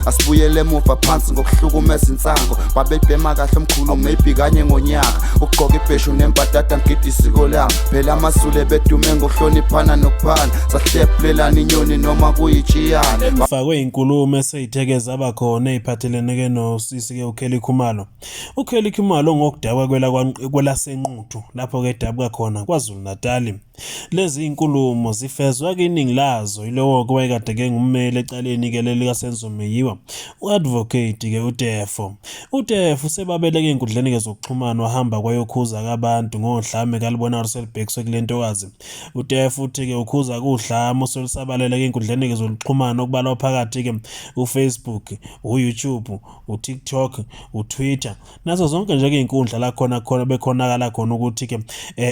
Asibuyele emuva phansi ngokuhlukumeza insango. Babebhema kahle omkhulu maybe kanye ngonyaka. Ukugqoka ibheshu nembadada ngigida isiko lami. Phela amaZulu ebedume ngokuhloniphana nokuphana. Sahlephulelana inyoni noma kuyitshiyane. Emva kwezinkulumo eseyitheke zaba khona ey'phathelene-ke nosisi-ke uKelly Khumalo. UKelly Khumalo ngokudabuka kwelaseNquthu lapho-ke edabuka khona KwaZulu-Natali. Lezi zinkulumo zifezwa-ke iningi lazo yilowo-ke owayekade-ke engummeli ecaleni-ke leli likaSenzo Meyiwa, u-Advocate-ke uTeffo. UTeffo usebabeleke ey'nkundleni-ke zokuxhumana wahamba kwayokhuza-ke abantu ngodlame kalubona luselubhekiswe kule ntokazi. UTeffo uthi-ke ukhuza kudlame oselusabalele-ke ey'nkundleni-ke zokuxhumana okubalwa phakathi-ke uFacebook, uYouTube, uTikTok, uTwitter nazo zonke nje-ke iy'nkundla la khona khona bekhonakala khona ukuthi-ke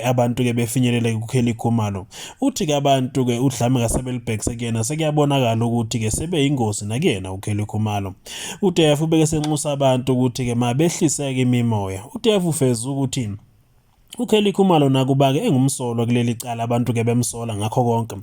abantu-ke befinyelele kuKelly Khumalo. Uthi-ke abantu-ke udlame kasebelibhekise kuyena sekuyabonakala ukuthi-ke sebeyingozi nakuyena uKelly Khumalo. UTeffo ubeke senxusa abantu ukuthi-ke mabehliseke imimoya. UTeffo ufeza ukuthi uKelly Khumalo nakuba-ke engumsolwa kuleli cala abantu-ke bemsola ngakho konke,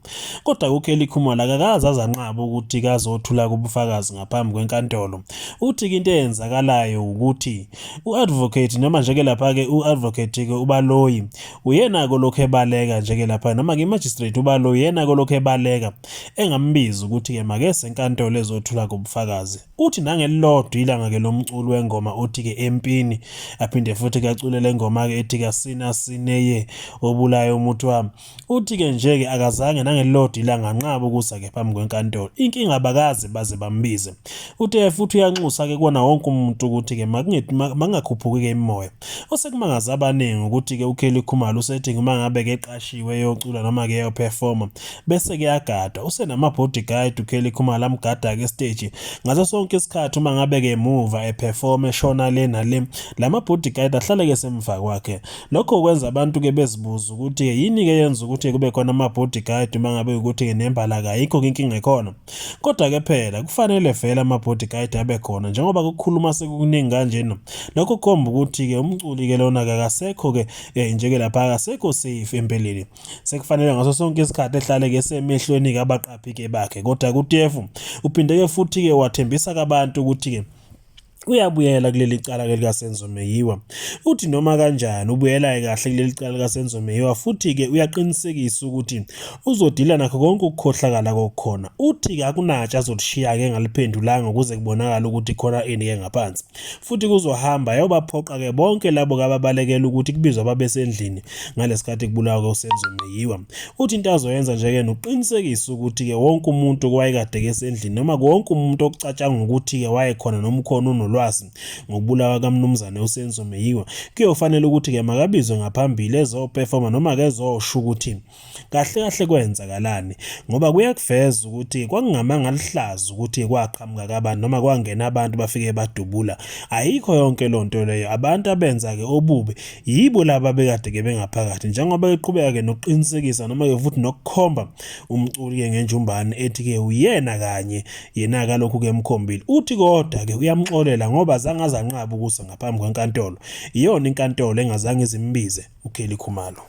kodwa uKelly Khumalo akakaze azanqabe ukuthi kazothula kubufakazi ngaphambi kwenkantolo. Uthi-ke into eyenzakalayo ukuthi u-advocate noma nje-ke lapha-ke u-advocate-ke uBaloyi uyena-ke olokhu ebaleka nje-ke lapha noma-ke i-magistrate uBaloyi uyena-ke olokhu ebaleka engambizi ukuthi-ke makese enkantolo ezothula kubufakazi. Uthi nangelilodwa ilanga-ke lo mculi wengoma othi-ke empini aphinde futhi-ke acule le ngoma-ke ethi kasina sineye obulayo umuthi wami. Uthi-ke nje-ke akazange nangelilodwa ilanga anqabe ukuza-ke phambi kwenkantolo. Inkinga abakaze baze bambize. Uthe futhi uyanxusa-ke kuwona wonke umuntu ukuthi-ke makungakhuphuki-ke imimoya. Osekumangaza abaningi ukuthi-ke uKelly Khumalo usethi uma ngabe-ke eqashiwe eyocula noma-ke eyophefoma bese kuyagadwa. Usenama-bodyguard uKelly Khumalo amgada-ke esiteji ngaso sonke isikhathi uma ngabe-ke emuva ephefoma eshona le nale. La ma-bodyguard ahlale-ke semva kwakhe. Lokho kwenza abantu-ke bezibuze ukuthi-ke yini-ke yenza ukuthi kube khona ama-bodyguard uma ngabe ukuthi-ke nembala kayikho-ke inkinga ekhona. Kodwa-ke phela kufanele vele ama-bodyguard abe khona njengoba kukhuluma sekukuningi kanjena. Lokho kukhomba ukuthi-ke umculi-ke lona-ke akasekho-ke nje-ke lapha akasekho safe empeleni. Sekufanele ngaso sonke isikhathi ehlale-ke esemehlweni-ke abaqaphi-ke bakhe. Kodwa kuTeffo uphinde-ke futhi-ke wathembisa kabantu ukuthi-ke uyabuyela kuleli cala-ke likaSenzo Meyiwa. Uthi noma kanjani ubuyela kahle kuleli cala likaSenzo Meyiwa futhi-ke uyaqinisekisa ukuthi uzodila nakho konke ukukhohlakala kokukhona. Uthi-ke akunatshe azolishiya-ke engaliphendulanga ukuze kubonakale ukuthi khona ini-ke ngaphansi. Futhi kuzohamba yobaphoqa-ke bonke labo ababalekela ukuthi kubizwe ababesendlini ngalesikhathi kubulawa uSenzo Meyiwa. Uthi into azoyenza nje-ke nokuqinisekisa ukuthi-ke wonke umuntu owayekade-ke esendlini noma wonke umuntu okucatshangwa ukuthi-ke wayekhona noma ukhona unolwazi ngokubulawa kaMnumzane uSenzo Meyiwa kuyofanele ukuthi-ke makabizwe ngaphambili ezoperforma noma-ke ezosho ukuthi kahle kahle kwenzakalani ngoba kuyakuveza ukuthi kwakungamanga lihlazo ukuthi kwaqhamuka kabani noma kwangena abantu bafike badubula. Ayikho yonke loo nto leyo. Abantu abenza-ke obubi yibo laba bekade-ke bengaphakathi njengoba eqhubeka-ke nokuqinisekisa noma-ke futhi nokukhomba umculi-ke ngenjumbane ethi-ke uyena kanye yena-ke alokhu-ke emkhombile. Uthi kodwa-ke uyamxolela ngoba azange aze anqabe ukuza ngaphambi kwenkantolo. Iyona inkantolo engazange izimbize uKelly Khumalo.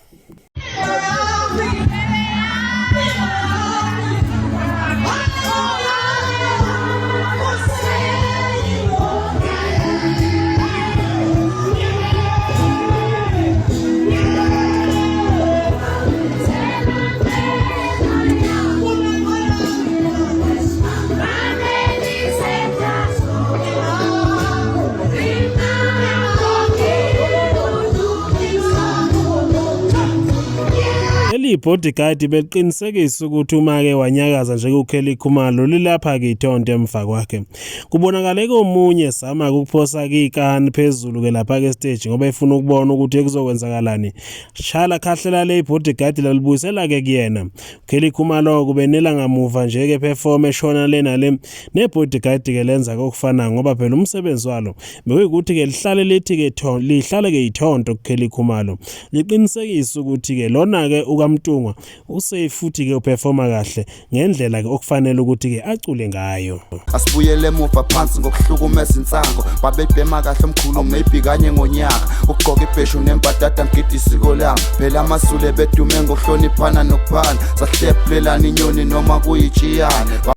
Leli bodyguard beliqinisekisa ukuthi uma-ke wanyakaza nje kuKelly Khumalo lilapha-ke ithonto emva kwakhe. Kubonakale komunye zama ukuphosa-ke ikani phezulu-ke lapha-ke stage ngoba efuna ukubona ukuthi kuzokwenzakalani. Shala khahlela le bodyguard lalibuyisela-ke kuyena. Kelly Khumalo kubenela ngamuva nje-ke perform eshona le nale ne-bodyguard-ke lenza kokufanayo ngoba phela umsebenzi walo bekuyikuthi-ke lihlale lithi-ke lihlale-ke ithonto kuKelly Khumalo liqinisekise ukuthi-ke lona-ke ukaMtungwa usafe futhi-ke uperforma kahle ngendlela-ke okufanele ukuthi-ke acule ngayo. Asibuyele emuva phansi ngokuhlukumeza insango. Babebhema kahle omkhulu maybe kanye ngonyaka. Ukugqoka ibheshu nembadada ngigida isiko lami. Phela amaZulu ebedume ngokuhloniphana nokuphana. Sahlephulelana inyoni noma kuyitshiyane.